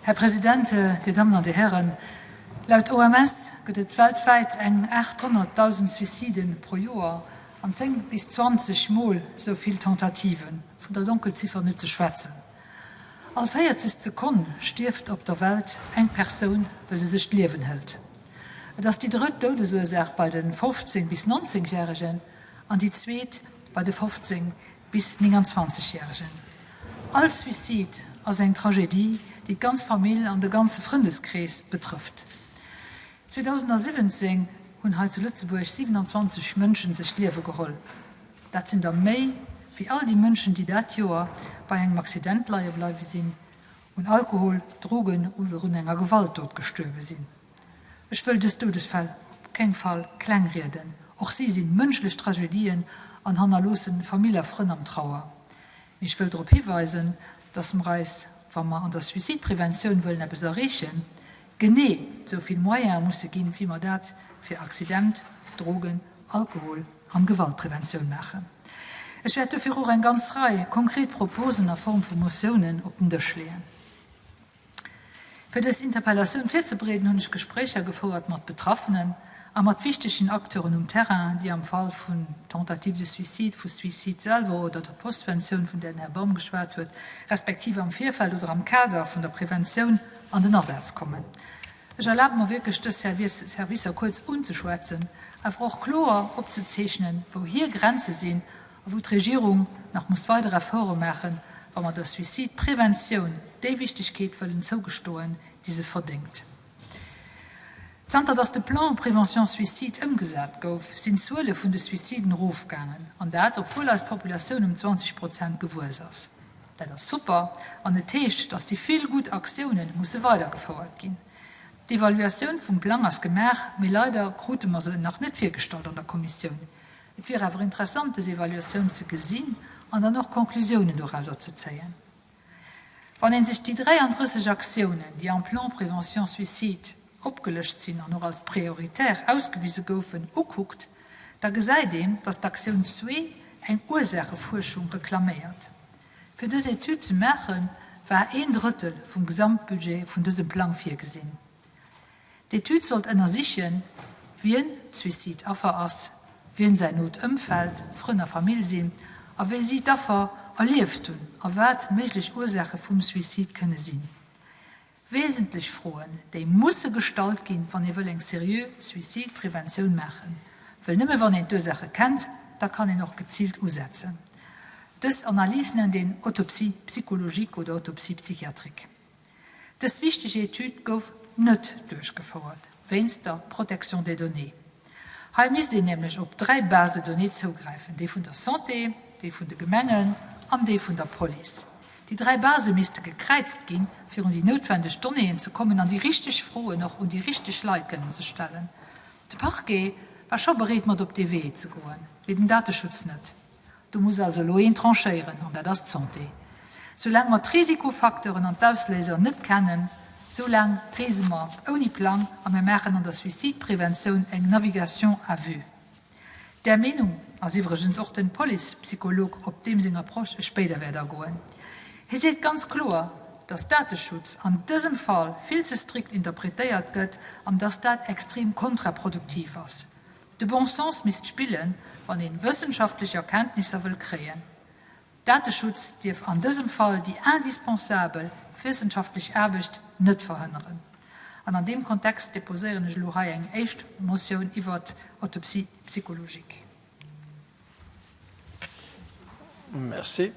Här President, Dir Dammen an Dir Hären, laut OMS gëtt et weltwäit eng 800.000 Suiciden pro Joer an 10 bis 20 Mol esou vill Tentativen, vun der Donkelziffer net ze schwätzen. All 40 Sekonn stierft op der Welt eng Persoun, well se sech d'Liewen hëlt. Et ass déi drëtt Doudesursaach bei de 15 bis 19 Järegen an déi zweet bei de 15 bis 29 Järegen. All Suicide ass eng Tragedie, déi d'ganz Famill an de ganze Frëndeskrees betrëfft. 2017 hunn hei zu Lëtzebuerg 27 Mënschen sech d'Liewe geholl. Dat sinn der méi wéi all déi Mënschen, déi dat Joer bei engem Accident leie bleiwe sinn, un Alkohol, Drogen oder un enger Gewaltdot gestuerwe sinn. Ech wëll dës Doudesfäll op keng Fall kleng rieden. Och si sinn mënschlech Tragedien an hannerloossen Famill a Frënn am Trauer. Mee ech wëll drop hiweisen, dass mer eis, wa mer an der Suicidepreventioun wëllen eppes erreechen, genee esou vill Moyene musse ginn, wéi mer dat fir Accident, Drogen, Alkohol an Gewaltpreventioun maachen. Ech wäert dofir och eng ganz Rei konkret Proposen a Form vu Motiounen op den Dësch leeën. Fir dës Interpellatioun virzebereeden, hunn ech Gespréicher gefouert mat Betraffenen a mat wichtegen Acteuren um Terrain, déi am Fall vun Tentative de suicide, vu Suicide selwer oder der Postventioun, vun där den Här Baum geschwat huet, respektiv am Virfeld oder am Kader vun der Preventioun an den Asaz kommen. Ech erlabe mer wierklech, dës Servicer kuerz unzeschwätzen, awer och kloer opzezeechnen, wou hir Grenze sinn a wou d'Regierung nach muss weider Efforte maachen, wa mer der Suicidepreventioun déi Wichtigkeet wëllen zougestoen, déi se verdéngt. Zanter datt de Plan Prévention Suicide ëmgesat gouf, sinn d'Zuele vun de Suiciden erofgaangen, an dat obwuel eis Populatioun ëm 20 Prozent gewuess ass. Dat ass super an et heescht, datt déi vill gutt Aktiounen musse weidergefouert ginn. D'Evaluatioun vum Plang ass gemaach, mee leider krute mer se nach net virgestallt an der Kommissioun. Et wier awer interessant, dës Evaluatioun ze gesinn an dann och Conclusiounen dorauser ze zéien. Wann ee sech déi 33 Aktiounen, déi am Plan Prévention Suicide opgelëscht sinn an och als prioritär ausgewise goufen, ukuckt, da gesäit een, dass d'Aktioun zwee eng Ursaachefuerschung reklaméiert. Fir dës Etüd ze maachen, war een Drëttel vum Gesamtbudget vun dësem Plang virgesinn. D'Etüd sollt ënnersichen, wien d'Suicide-Affer ass, wien säin not Ëmfeld, Frënn a Famill sinn a wéi si d'Affer erlieft hunn a wat méiglech Ursaache vum Suicide kënne sinn. Wesentlech Froen, déi musse gestallt ginn, wann ee wëll eng seriö Suicide-Preventioun maachen. Wëll nëmme wann een d'Ursaache kennt, da kann een och geziilt usetzen. Dës Analys nennt een Autopsie psychologique oder Autopsie psychiatrique. Dës wichteg Etüd gouf net duerchgefouert, wéinst der Protection des données. Hei misst een nämlech op 3 Bases de données zougräifen, déi vun der Santé, déi vun de Gemengen an déi vun der Police. Déi 3 Basë misste gekräizt ginn, fir un déi noutwendeg Donnéeën ze kommen an déi richteg Froen och un déi richteg Leit kënnen ze stellen. De Parquet war scho bereet mat op dee Wee ze goen, mee den Dateschutz net. Do muss also elo een tranchéieren, an dat ass d'Santé. Soulaang mer d'Risikofacteuren an d'Ausléiser net kennen, soulaang reese mer ouni Plang a mir maachen an der Suicidepreventioun eng Navigation à vue. Där Meenung ass iwwregens och den Policepsycholog, op deem seng Approche ech spéider wäert agoen. Hie seet ganz kloer, dass Dateschutz an dësem Fall vill ze strikt interpretéiert gëtt an dass dat extrem kontraproduktiv ass. De bon sens misst spillen, wann een wëssenschaftlech Erkenntnisser wëll kréien. Dateschutz dierf an dësem Fall déi indispensabel wëssenschaftlech Aarbecht net verhënneren. An an deem Kontext deposéieren ech elo hei eng éischt Motioun iwwert Autopsie psychologique. Merci.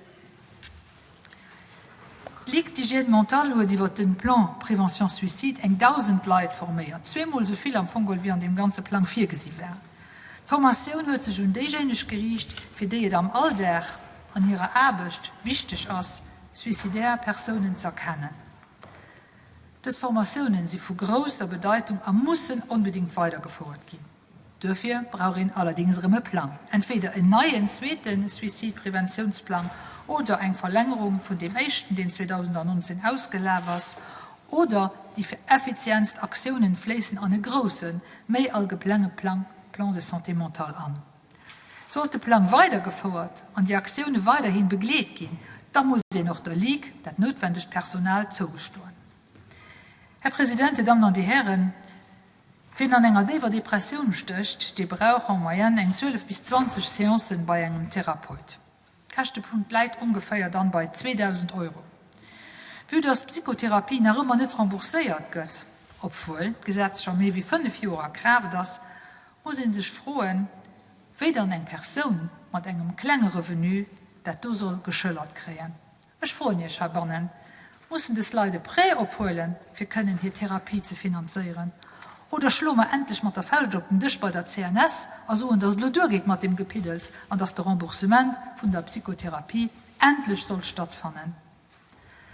D'Ligue d'hygiène mentale huet iwwer de Plan prévention suicide eng 1.000 Leit forméiert, zweemol esou vill am Fong geholl wéi an deem ganze Plang virgesi war. D'Formatioun huet sech un déijéineg geriicht, fir déi et am Alldag an hirer Aarbecht wichteg ass, suicidaire Persounen z'erkennen. Dës Formatiounen si vu grousser Bedeitung a mussen onbedéngt weidergefouert ginn. Duerfir brauch een allerdéngs erëm e Plang, entweder en neien zweete Suicidepreventiounsplang oder eng Verlängerung vun deem éischten, deen 2019 ausgelaf ass, oder déi effizientst Aktiounen fléissen an e groussen, méi allgeplenge Plang, Plan de santé mentale, an. Sollt de Plang weidergefouert an déi Aktioune weiderhi begleet ginn, Da muss een och der Ligue dat noutwendegt Personal zougestoen. Här President, Dir Dammen an Dir Hären, wien an enger déiwer Depressioun stécht, dee brauch en moyenne eng 12 bis 20 Seancen bei engem Therapeut. D'Käschtepunkt läit ongeféier dann bei 2.000 Euro. Vue dass d'Psychotherapie nach ëmmer net rembourséiert gëtt, obwuel d'Gesetz scho méi wéi 5 Joer a Kraaft ass, muss ee sech froen, wéi dann eng Persoun mat engem klenge Revenu dat do soll geschëllert kréien. Ech froen Iech heibannen, Mussen des Leit e Prêt ophuelen, fir kënnen hir Therapie ze finanzéieren? Oder schloe mer endlech mat der Fauscht op den Dësch bei der CNS a soen, dass et elo duergeet mat deem Gepiddels an dass de Remboursement vun der Psychotherapie endlech soll stattfannen?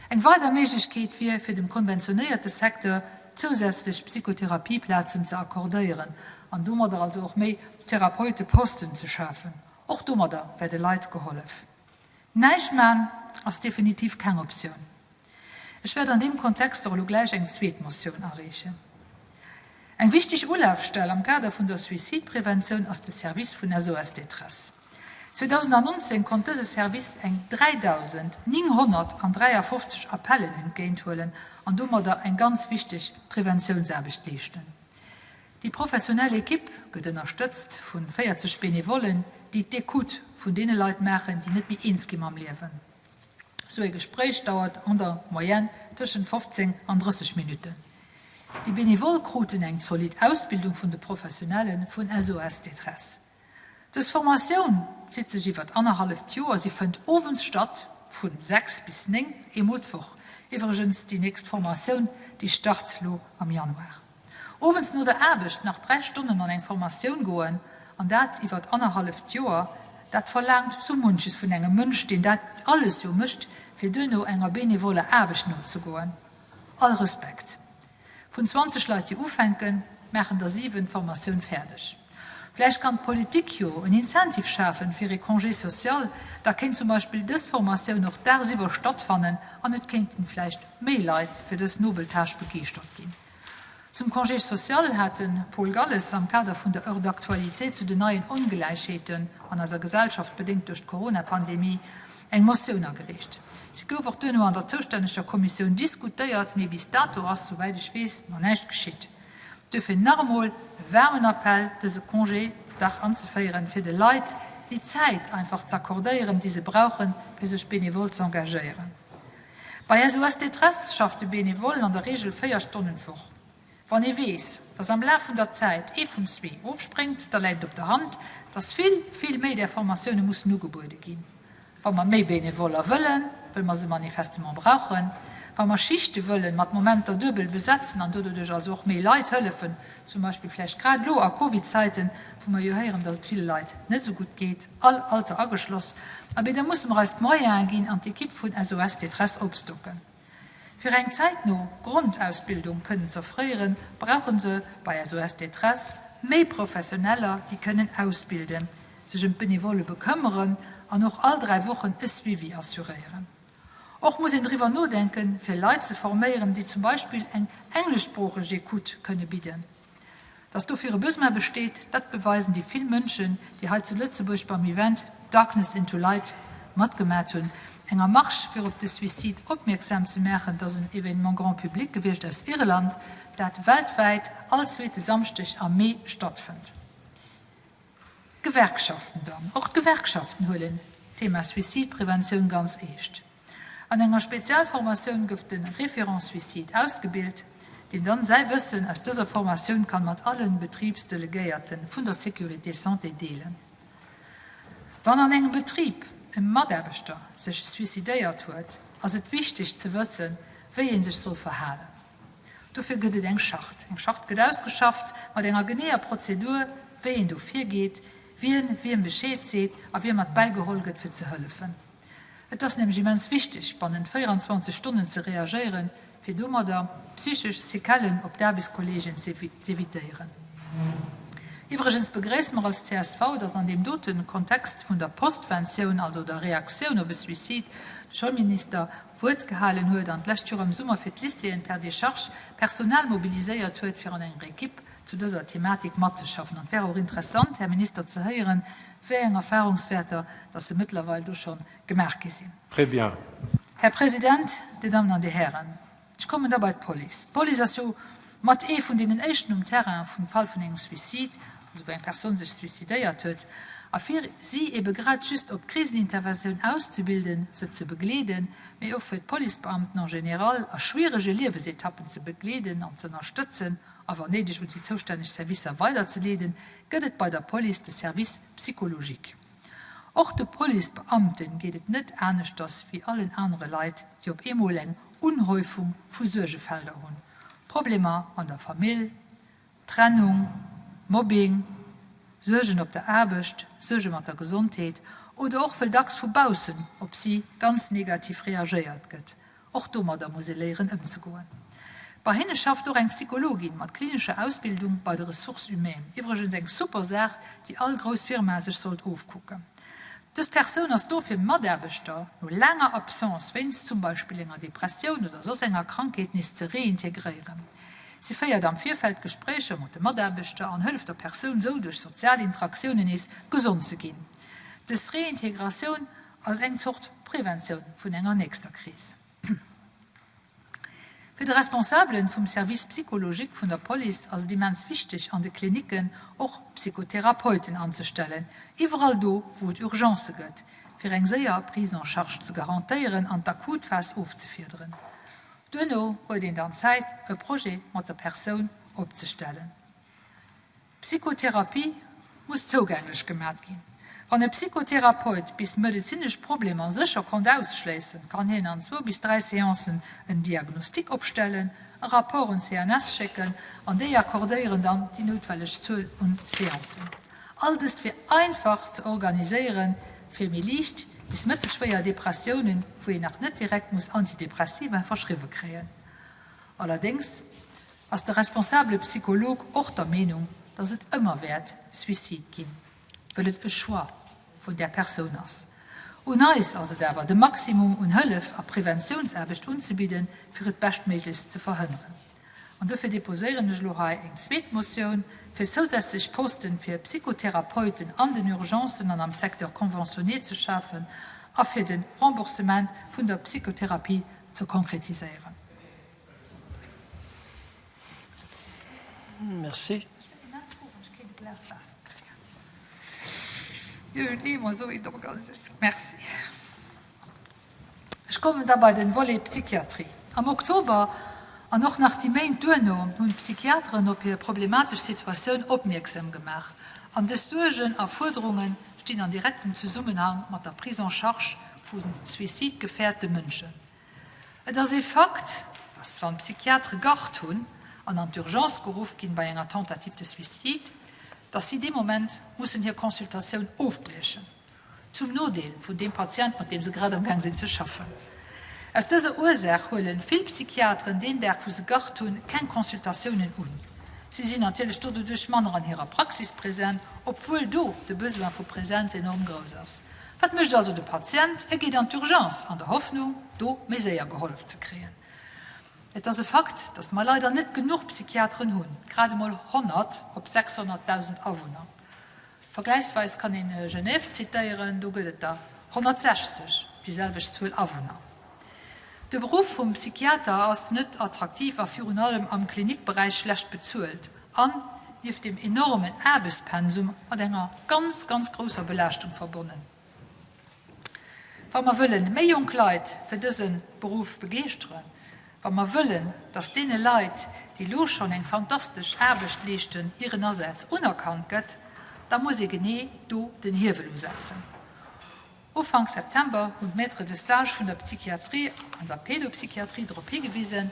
Eng weider Méiglechkeet wier, fir dem konventionéierte Secteur zousätzlech Psychotherapieplazen ze accordéieren an domadder also och méi Therapeuteposten ze schafen. Och domadder wär de Leit gehollef. Näischt man ass definitiv keng Optioun. Ech wäert an deem Kontext och elo gläich eng zweet Motioun areechen. Eng wichteg Ulafstell am Kader vun der Suizidpreventioun ass de Service vun SOS Détresse. 2019 konnt dëse Service eng 3.953 Appellen entgéinthuelen an domadder eng ganz wichteg Preventiounsaarbecht leeschten. Déi professionell Ekipp gëtt ënnerstëtzt vu 40 Benevollen, déi d'Ecoute vun deene Leit maachen, déi net méi eens gi mam Liewen. Esou ee Gespréich dauert an der Moyenne tëschent 15 an 30 Minutten. Déi Benevole kruten eng zolidd Ausbildung vun de Professionelle vun SOS Détresse. Dës Formatioun zitt sech iwwert annerhalleft Joer. Si fënnt owends statt, vu 6 bis 9, eemol d'Woch. Iwwregens, déi nächst Formatioun, déi start lo am Januar. Owends no der Aarbecht nach 3 Stonnen an eng Formatioun goen, an dat iwwert annerhalleft Joer, dat verlaangt sou munches vun engem Mënsch, deen dat alles jo mécht, fir duerno enger benevoler Aarbecht nozegoen. All Respekt! Vun 20 Leit déi ufänken, maachen der 7 d'Formatioun fäerdeg. Vläicht kann d'Politik jo en Incentive schafen fir ee Congé social, da kéint zum Beispill dës Formatioun och dagsiwwer stattfannen an et kéinten vläicht méi Leit fir dës nobel Tâche begeeschtert ginn. Zum Congé social hat de Paul Galles am Kader vun der Heure d'actualité zu den neien Ongläichheeten an eiser Gesellschaft, bedéngt duerch d'Corona-Pandemie, eng Motioun agereecht. Si gouf och duerno an der zoustänneger Kommissioun diskutéiert, mee bis dato ass, souwäit ech weess, nach näischt geschitt. Duerfir nach emol e waarmen Appell, dëse Congé dach anzeféieren, fir de Leit déi Zäit einfach z'accordéieren, déi se brauchen, fir sech benevol z'engagéieren. Bei SOS Détresse schafft de Benevole an der Reegel 4 Stonnen d'Woch. Wann ee weess, dass am Laf vun der Zäit ee vun zwee ofspréngt, da läit et op der Hand, dass vill, vill méi där Formatioune mussen ugebuede ginn. Wa mer méi Benevoller wëllen, wëll mer se manifestement brauchen, wa mer Schichte wëllen mat Momenter duebel besetzen an doduerch also och méi Leit hëllefen, zum Beispill vläicht grad elo a Covid-Zäiten, wou mer jo héieren, dass et ville Leit net esou gutt geet, all Alter ageschloss, abee da musse mer eis d'Moyene ginn an d'Ekipp vun SOS Détresse opstocken. Fir eng zäitno Grondausbildung kënnen z'offréieren, brauche se bei SOS Détresse méi Professioneller, déi kënnen ausbilden, sech ëm d'Benevolle bekëmmeren an och all 3 Wochen e Suivi assuréieren. Och muss een driwwer nodenken, fir Leit ze forméieren, déi zum Beispill eng engleschsproocheg Ecoute kënne bidden. Dass dofir e Besoin besteet, dat beweisen déi vill Mënschen, déi hei zu Lëtzebuerg beim Event Darkness into Light matgemat hunn, enger Marche fir op de Suicide opmierksam ze maachen. Dat ass en Événement grand public gewiescht aus Irland, dat weltwäit all zweete Samschdeg am Mee stattfënnt. D'Gewerkschaften dann. Och d'Gewerkschaften huelen d'Thema Suicidepreventioun ganz eescht. An enger Spezialformatioun gouf de Référent Suicide ausgebilt, deen dann säi Wëssen aus dëser Formatioun kann mat allen Betribsdelegéierten vun der Sécurité Santé deelen. Wann an engem Betrib e Mataarbechter sech suicidéiert huet, ass et wichteg ze wëssen, wéi een sech soll verhalen. Dofir gëtt et eng Charte. Eng Charte gëtt ausgeschafft mat enger geneeër Prozedur, wéi een do virgeet, wien wiem Bescheed seet a wie mat bäigeholl gëtt fir ze hëllefen. Et ass nämlech immens wichteg, bannent 24 Stonnen ze reagéieren, fir domadder psychesch Sequellen op d'Aarbechtskolleegen z'evitéieren. Iwwregens begréisse mer als csv, datt an deem dote Kontext vun der Postventioun, also der Reaktioun op e Suicide, de Schoulminister Wuert gehalen huet an d'lescht Joer am Summer fir d'Lycéeën per Decharge Personal mobiliséiert huet, fir an enger Ekipp zu dëser Thematik matzeschaffen. An et wär och interessant, Här Minister, ze héieren, Wéi eng Erfahrungswäerter dass se mëttlerweil do schonn gemaach gi sinn. Très bien. Här President, Dir Dammen an Dir Hären, ech kommen da bei d'Police. D'Police ass jo mat ee vun deenen éischten um Terrain vum Fall vun engem Suicide, also wou eng Persoun sech suicidéiert huet. A fir si ebe grad just op d'Kriseninterventioun auszebilden, se ze begleeden, mee och fir d'Policebeamten en général a schwierege Liewesetappen ze begleeden an z'ënnerstëtzen a wann néideg un déi zoustänneg Servicer weiderzeleeden, gëtt et bei der Police de Service psychologique. Och de Policebeamte geet et net aneschters wéi allen anere Leit, déi op eemol eng Unhäufung vu Suergefelder hunn, Problemer an der Famill, Trennung, Mobbing, Suergen op der Aarbecht, Suerge mat der Gesondheet oder och wëll dacks vu baussen op si ganz negativ reagéiert gëtt. Och domadder muss ee léieren ëmzegoen. Bei hinne schafft och eng Psychologin mat klinescher Ausbildung bei de Ressources humaines. Iwwregens eng super Saach, déi all grouss Firma sech sollt ofkucken. Dës Persoun ass do fir Mataarbechter no laanger Absence wéinst zum Beispill enger Depressioun oder soss enger Krankheet nees ze reintegréieren. Si féiert am Virfeld Gespréicher mat de Mataarbechter an hëlleft der Persoun sou duerch sozial Interaktiounen nees gesond ze ginn. Dës Reintegratioun ass eng Zort Preventioun vun enger nächster Kris. Fir de Responsabelen vum Service psychologique vun der Police ass et immens wichteg an de Klinicken och Psychotherapeuten anzestellen, iwwerall do wou et Urgencë gëtt, fir eng séier Prise en charge ze garantéieren an d'Akutphas ofzefiederen. Duerno huet een dann Zäit e Projet mat der Persoun opzestellen. D'Psychotherapie muss zougänglech gemat ginn. Wann e Psychotherapeut bis medezinesch Problemer sécher konnt ausschléissen, kann hien an zwou bis dräi Seancen en Diagnostic opstellen, e Rapport un d'CNS schécken an déi accordéieren dann déi noutwelleg Zuel un Seancen. All dëst wier einfach ze organiséieren, fir méi liicht bis mëttelschwéier Depressiounen, wou een nach net direkt muss Antidepressiva verschriwwe kréien. Allerdéngs ass de responsabele Psycholog och der Meenung, datt et ëmmer wäert Suicide ginn, wëll et e Choix vun där Persoun ass. Un eis ass et awer, de Maximum un Hëllef a Preventiounsaarbecht unzebidden, fir et beschtméiglechst ze verhënneren. An dofir deposéieren ech elo hei eng zweet Motioun, fir zousätzlech Posten fir Psychotherapeuten an den Urgencen an am Secteur conventionné ze schafen a fir de Remboursement vun der Psychotherapie ze konkretiséieren. Merci. Ech wär immens frou, wann ech kéint e Glas Waasser kréien. Iergendwéi emol esou eent organiséiert. Merci. Ech kommen da bei den Volet Psychiatrie. Am Oktober an och nach déi Méint duerno hunn d'Psychiateren op hir problematesch Situatioun opmierksam gemaach. An dës Suergen a Fuerderunge stinn an direktem Zesummenhang mat der Prise en charge vu suizidgefährte Mënschen. Et ass ee Fakt, dass wann d'Psychiatere Garde hunn an an d'Urgence geruff ginn bei enger Tentative de suicide, dass si dee Moment mussen hir Consultatioun ofbriechen, zum Nodeel vun deem Patient, mat deem se grad amgaang sinn ze schaffen. Aus dëser Ursaach huelen vill Psychiateren deen Dag, wou se Garde hunn, keng Consultatiounen un. Si sinn natierlech doduerch manner an hirer Praxis present, obwuel do de Besoin vu Präsenz enorm grouss ass. Wat mécht also de Patient? E geet an d'Urgence, an der Hoffnung, do méi séier gehollef ze kréien. Et ass e Fakt, datt mer leider net genuch Psychiateren hunn, grad emol 100 op 600.000 Awunner. Vergläichsweis kann een Genève zitéieren, do gëtt et der 160 op déi selwecht Zuel Awunner. De Beruff vum Psychiater ass net attraktiv a virun allem am Klinikberäich schlecht bezuelt an, nieft dem enormen Aarbechtspensum, mat enger ganz, ganz grousser Belaaschtung verbonnen. Wa mer wëllen méi jonk Leit fir dëse Beruff begeeschteren, wa mer wëllen, dass deene Leit, déi elo schonn eng fantastesch Aarbecht leeschten, hiren Asaz unerkannt gëtt, da muss ee genee do den Hiewel usetzen. Ufank September hunn d'Maîtres de stage vun der Psychiatrie an der Pédopsychiatrie drop higewisen,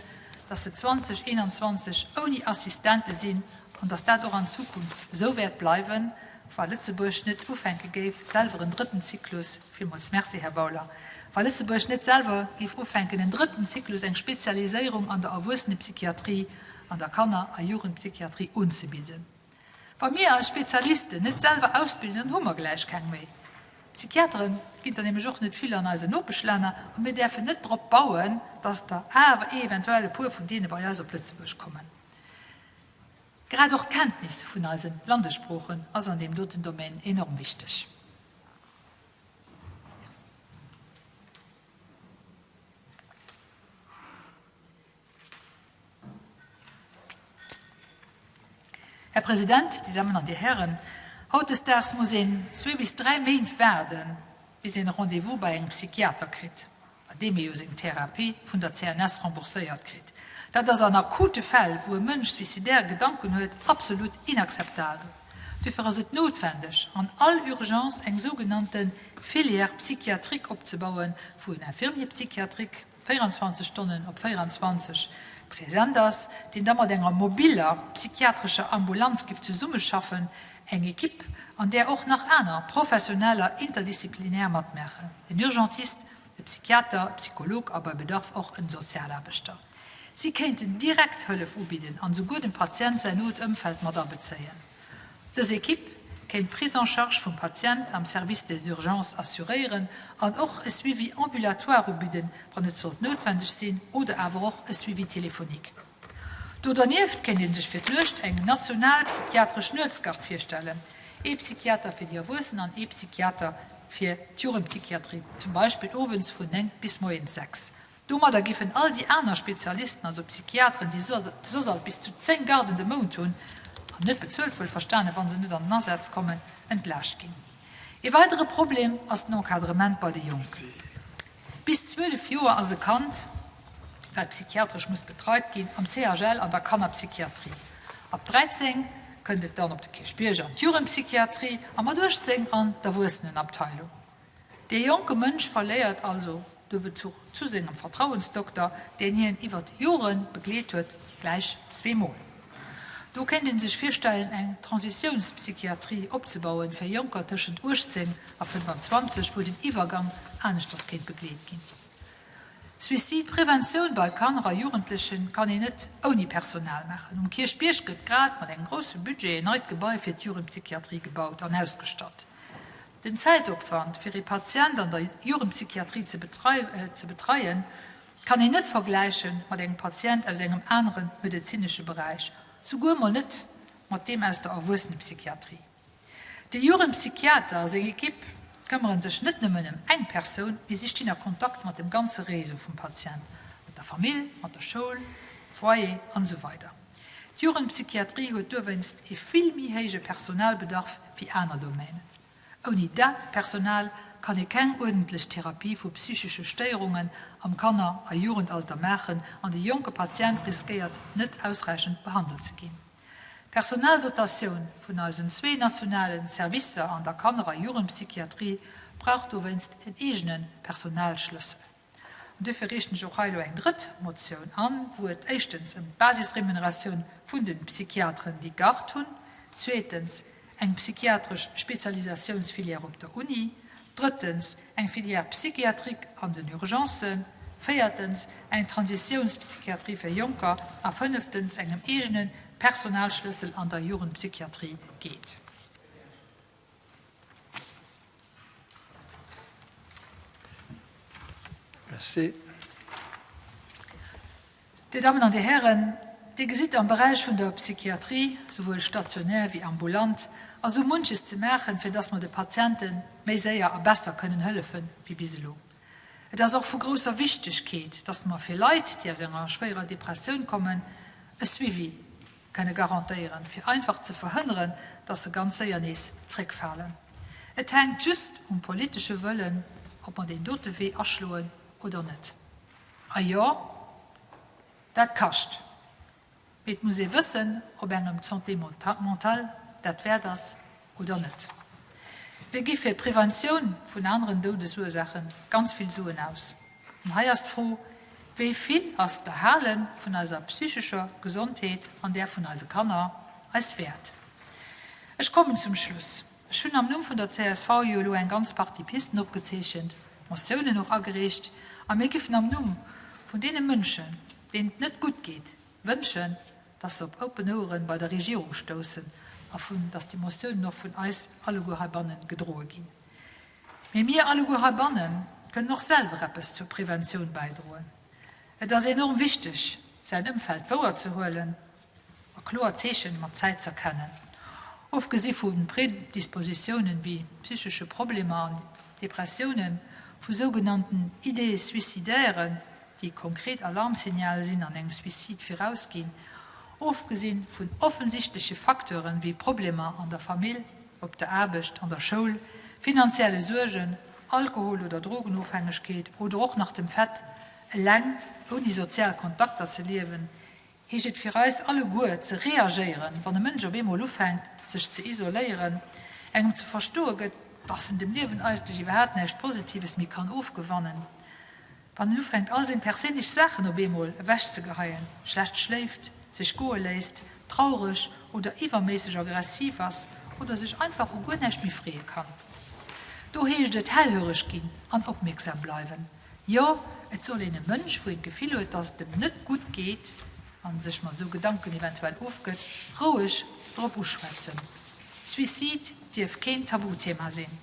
dass se 2021 ouni Assistente sinn an dass dat och an Zukunft esou wäert bleiwen, wa Lëtzebuerg net ufänke géif, selwer en drëtten Zyklus, villmools Merci, Här Bauler, wa Lëtzebuerg net selwer géif ufänken, en drëtten Zyklus, eng Spezialiséierung an der Erwuessenepsychiatrie, an der Kanner a Jugendpsychiatrie unzebidden. Wa mir eis Spezialisten net selwer ausbilden, dann hu mer gläich keng méi. Psychiatere ginn der nämlech och net vill an eisen Nopeschlänner a mir däerfen net drop bauen, dass der awer eventuell e puer vun deene bei eis op Lëtzebuerg kommen. Grad och d'Kenntnis vun eise Landessproochen ass an deem doten Domaine enorm wichteg. Här President, Dir Dammen an Dir Hären, hautdesdaags muss een zwee bis dräi Méint waarden, bis een e Rendez-vous bei engem Psychiater kritt, bei deem ee jo seng Therapie vun der CNS rembourséiert kritt. Dat ass an akute Fäll, wou e Mënsch suicidaire Gedanken huet, absolut inakzeptabel. Duerfir ass et notwendeg, an all Urgence eng sougenannte Filière psychiatrique opzebauen, wou en Infirmier psychiatrique 24 Stonnen op 24 present ass, deen da mat enger mobiller psychiatrescher Ambulanz giff zesummeschaffen, eng Equipe, an där och nach aner Professioneller interdisziplinär matmaachen, en Urgentist, e Psychiater, e Psycholog a bei Bedarf och en Sozialaarbechter. Si kéinten direkt Hëllef ubidden an esouguer dem Patient säin not Ëmfeld mat abezéien. Dës Equipe kéint d'Prise en charge vum Patient am Service des urgences assuréieren an och e Suivi ambulatoire ubidden, wann et sollt noutwendeg sinn, oder awer och e Suivi téléphonique. Do dernieft kéint ee sech fir d'Nuecht eng national psychiatresch Nuetsgard virstellen, ee Psychiater fir déi Erwuessen an ee Psychiater fir d'Jugendpsychiatrie, zum Beispill owends vun 9 bis moies 6. Domadder giffen all déi aner Spezialisten, also Psychiateren, déi soss alt bis zu 10 Garden de Mount hunn, an net bezuelt wuel verstanen, wa se net an den Asaz kommen, entlaascht ginn. Ee weidere Problem ass den Encadrement bei de Jonken. Bis 12 Joer ass e Kand, wat psychiatresch muss betreit ginn, am CHL an der Kannerpsychiatrie. Ab 13 kënnt et dann op de Kierchbierg an d'Jugendpsychiatrie a mat 18 an d'Erwuessenenabteilung. Dee jonke Mënsch verléiert also de Bezuch zu sengem Vertrauensdokter, deen hien iwwert Jore begleet huet, gläich zweemol. Do kéint ee sech virstellen, eng Transitiounspsychiatrie opzebauen, fir Jonker tëschent 18 a 25, wou den Iwwergang aneschters kéint begleet ginn. Suicide-Preventioun bei Kanner a Jugendleche kann een net ouni Personal maachen. Um Kierchbierg gëtt grad mat engem grousse Budget en neit Gebai fir d'Jugendpsychiatrie gebaut an ausgestatt. Den Zäitopwand, fir ee Patient an der Jugendpsychiatrie ze betreien, kann een net vergläiche mat engem Patient aus engem anere medezinesche Beräich, souguer mol net mat deem aus der Erwuessenepsychiatrie. De Jugendpsychiater a seng Ekipp këmmere sech net nëmmen ëm eng Persoun, mee si stinn a Kontakt mat dem ganze Réseau vum Patient, mat der Famill, mat der Schoul, Foyer an esou weider. D'Jugendpsychiatrie huet dowéinst ee vill méi héije Personalbedarf wéi aner Domainen. Ouni dat Personal kann ee keng uerdentlech Therapie vu psychesche Stéierungen am Kanner a Jugendalter maachen an de jonke Patient riskéiert net ausräichend behandelt ze ginn. D'Personaldotatioun vun eisen zwee nationale Servicer an der Kanner a Jugendpsychiatrie brauch dowéinst en eegene Personalschlëssel. An duerfir reechen ech och hei elo eng drëtt Motioun an, wou et éischtens ëm d'Basisremuneratioun vun de Psychiateren, déi Garde hunn, zweetens eng psychiatresch Spezialisatiounsfilière op der Uni, drëttens eng Filière psychiatrique an den Urgencen, véiertens eng Transitiounspsychiatrie fir Jonker a fënneftens engem eegene Personalschlëssel an der Jugendpsychiatrie geet. Merci. Dir Dammen an Dir Hären, Dir gesitt, am Beräich vun der Psychiatrie, souwuel stationär wéi ambulant, ass esou munches ze maachen, fir dass mer de Patiente méi séier a besser kënnen hëllefen wéi bis elo. Et ass och vu grousser Wichtigkeet, dass mer fir Leit, déi aus enger schwéierer Depressioun kommen, e Suivi kënne garantéieren, fir einfach ze verhënneren, dass se ganz séier nees zréckfalen. Et hänkt just um politesche Wëllen, ob mer deen dote Wee aschloen oder net. A jo, dat kascht, mee et muss ee wëssen, ob engem d'Santé mentale dat wäert ass oder net. Mir gi fir d'Preventioun vun aneren Doudesursaache ganz vill Suen aus. An hei ass d'Fro, Wéi vill ass d'Erhale vun eiser psychescher Gesondheet an där vun eise Kanner eis wäert? Ech kommen zum Schluss. Ech hunn am Numm vun der csv jo elo eng ganz Partie Pisten opgezeechent, Motiounen och agereecht, a mir giffen am Numm vun deene Mënschen, deenen et net gutt geet, wënschen, dass se op oppen Oueren bei der Regierung stoussen a vun dass déi Motiounen och vun eis alleguer heibanne gedroe ginn. Mee mir alleguer heibanne kënnen och selwer eppes zur Preventioun bäidroen. Et ass enorm wichteg, säin Ëmfeld wouerzehuelen a kloer Zeechen mat Zäit z'erkennen. Ofgesi vu Predispositiounen wéi psychesche Problemer an Depressiounen, vu sougenannten Idées suicidaires, déi konkret Alarmsignale sinn an engem Suicide virausginn. Ofgesinn vun offensichtleche Facteuren wéi Problemer an der Famill, op der Aarbecht, an der Schoul, finanzielle Suergen, Alkohol oder Drogenofhängegkeet oder och nach dem Fait, eleng, ouni sozial Kontakter ze liewen, heescht et fir eis alleguer ze reagéieren, wann e Mënsch op eemol ufänkt, sech ze isoléieren, engem ze verstoe gëtt, dass en dem Liewen eigentlech iwwerhaapt näischt Positives méi kann ofgewannen. Wann en ufänkt all seng perséinlech Saachen op eemol ewech ze geheien, schlecht schléift, sech goe léisst, traureg oder iwwerméisseg aggressiv ass oder sech einfach u guer näischt méi freeë kann. Do heescht et hellhöreg ginn an opmierksam bleiwen. Jo, et soll een e Mënsch, wou een d'Gefill huet, dass et em net gutt geet an sech mat esou Gedanken eventuell ofgëtt, roueg drop uschwätzen. Suicide dierf keen Tabuthema sinn.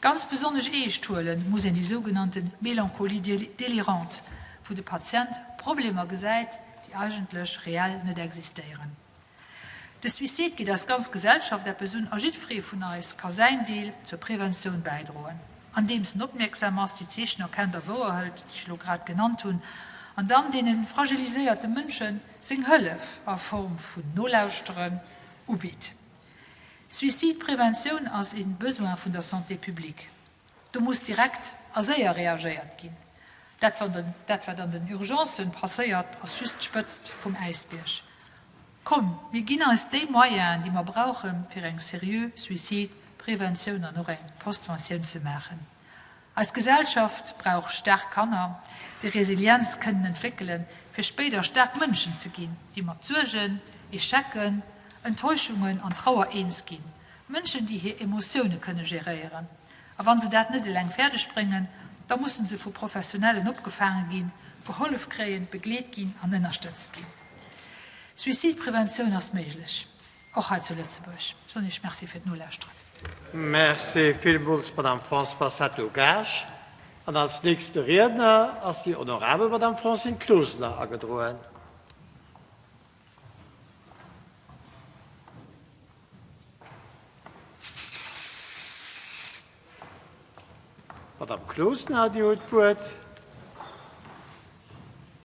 Ganz besonnesch eescht huele muss een déi sougenannte Mélancolie délirante, wou de Patient Problemer gesäit, déi eigentlech reell net existéieren. De Suicide geet eis ganz Gesellschaft eppes un a jiddweree vun eis ka säin Deel zur Preventioun bäidroen, andeems en opmierksam ass, déi Zeechen erkennt a wouerhëlt, déi ech elo grad genannt hunn, an dann deene fragiliséierte Mënsche seng Hëllef a Form vun Nolauschteren ubitt. Suicidepreventioun ass een Besoin vun der Santé publique. Do muss direkt a séier reagéiert ginn. Dat wat an den Urgencen passéiert, ass just d'Spëtzt vum Äisbierg. Komm, mir ginn eis déi Moyenen, déi mer brauchen, fir eng seriö Suicidepreventioun an och eng Postventioun ze maachen. Eis Gesellschaft brauch staark Kanner, déi Resilienz kënnen entwéckelen, fir spéider staark Mënschen ze ginn, déi mat Suergen, Echecken, Enttäuschungen an Trauer eens ginn. Mënschen, déi hir Emotioune kënne geréieren. A wa se dat net eleng fäerdeg bréngen, da musse se vu Professionellen opgefaange ginn, gehollef kréien, begleet ginn an ënnerstëtzt ginn. Suicidepreventioun ass méiglech. Och hei zu Lëtzebuerg. Ech soen Iech Merci fir d'Nolauschteren. Merci villmools, Madame Françoise Hetto-Gaasch. An als nächste Riedner ass déi honorabel Madame Francine Closener agedroen. Madame Closener, Dir hutt d'Wuert.